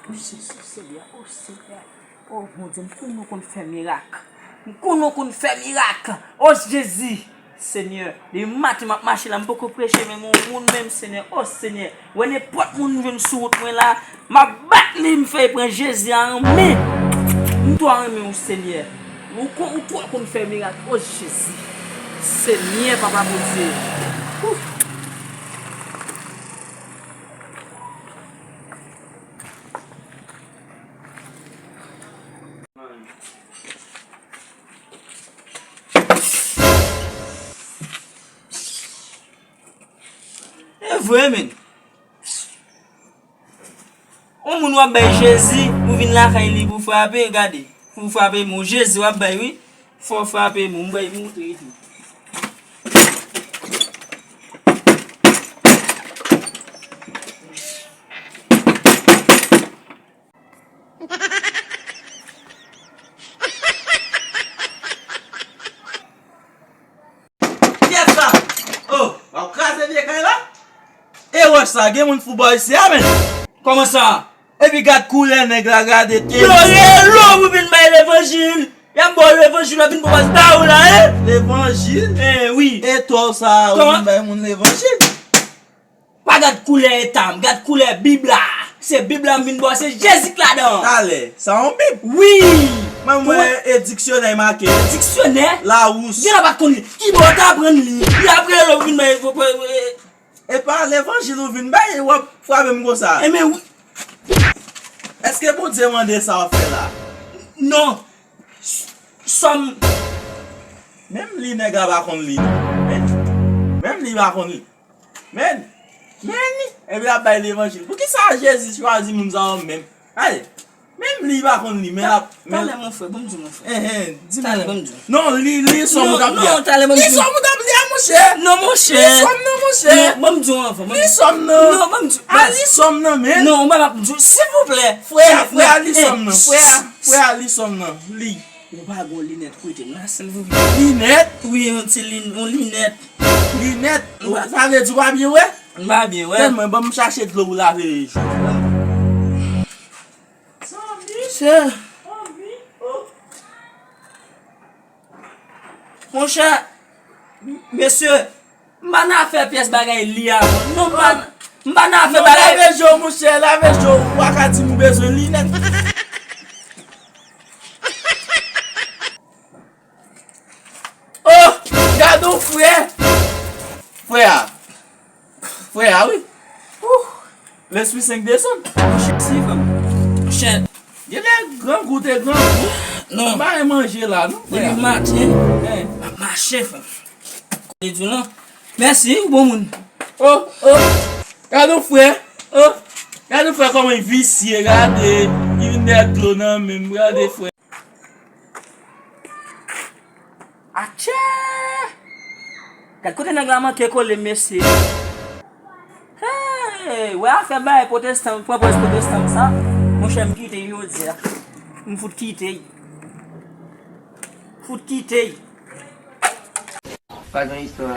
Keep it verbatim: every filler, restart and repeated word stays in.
O Jezi, Senyè, o Senyè. O Bondye, m konnen w konn fè mirak. M konnen w konn fè mirak. O Jezi, Senyè, depi maten m ap mache la, m poko preche menm yon moun menm, Senyè. O Senyè, wè nenpòt moun m jwenn sou wout mwen la, m ap bat li, m fè l pran Jezi a an men. M twò renmen w, Senyè. Ou kon-, ou twò konn fè mirak. O Jezi. Senyè, Papa Bondye. Ouf. E vre, men. Yon moun w ap bay Jezi, ou vin lakay li pou frape, gade. Pou frape moun, Jezi w ap bay, wi. Fò frape moun, m bay moutre tou. Pyès la! Oh, w ap kraze vye kay la? E wòch sa, gen moun fou bò isi a, men! Kòman sa? Epi gad koulè nèg la, gade tèt. Yo rele w pou vin bay levanjil. Y ap ba w levanjil, w ap vin pran ba w la, en? Levanjil? Eh, wi. E tò sa, ou vin bay moun levanjil? Pa gad koulè eta m, gad koulè Bib la. Se Bib la m vin ba w, se Jezi k ladan. Talè, sa yon Bib? Wi. Mwen, mwen, e diksyonè make. Diksyonè? Lawous. Gen lè pa t konn li. Ki bò w t aprann li? Li ap rele w vin bay. E pa levanjil ou vin bay, w ap frape m konsa. Enben, wi. Èske Bondye mande sa w fè la? Non. S-, sòm. Menm li nèg la pa konn li, non. Men, menm li pa konn li. Men, men, epi l ap bay levanjil. Poukisa Jezi chwazi moun sa yo menm? Gade, menm li pa konn li, men l ap, men. Talè, mon frè, ban m di w, mon frè. Enhen, di m. Talè, ban m di w. Non, li, li sòm ou t ap li a. Non, talè, ban m di w. Li sòm ou t ap li a, monchè. Non, monchè. Li sòm nan, monchè. Non, ban m di w anvan, ban m di w. Li sòm nan. Non, ban m di w. A, li sòm nan, men. Non, ou pa p ap di w, silvouplè. Frè a, frè a, li sòm nan. Frè a, frè a, li sòm nan. Li. Ou pa gon linèt prete m la, silvouplè. Linèt? Wi, yon ti lin-, yon linèt. Linèt? Ou pa, sa vle di ou pa byen wè? M pa byen wè. Tèlman, ban m chache dlo pou lave je. Monchè, mesye, m pa nan afè pyès bagay li a, non. Non, m pa, m pa nan afè bagay. Non, lave je w, monchè, lave je w. Ou pa ka di m ou bezwen linèt. Oh, gad on frè. Frè a. Frè a, wi. Ouh. Lespri senk desann. Monchè, si, frè m. Monchè. Genlè grangou te grangou. Non. M pa gen manje la, non, frè a. Depi maten, m ap mache, frè m. Li di w non. Mèsi, ou bon moun. Oh, oh. Gad on frè. Oh. Gad on frè kòman l visye, gade. Li vin dèyè dlo nan men m, gade frè. Atchè! Gad kote nèg la manke kole, mesye. Hey, wè afè bay pwotestan, pran pòz pwotestan sa. Monchè, m kite jodi a. M fout kite. Fout kite. Pa gen istwa.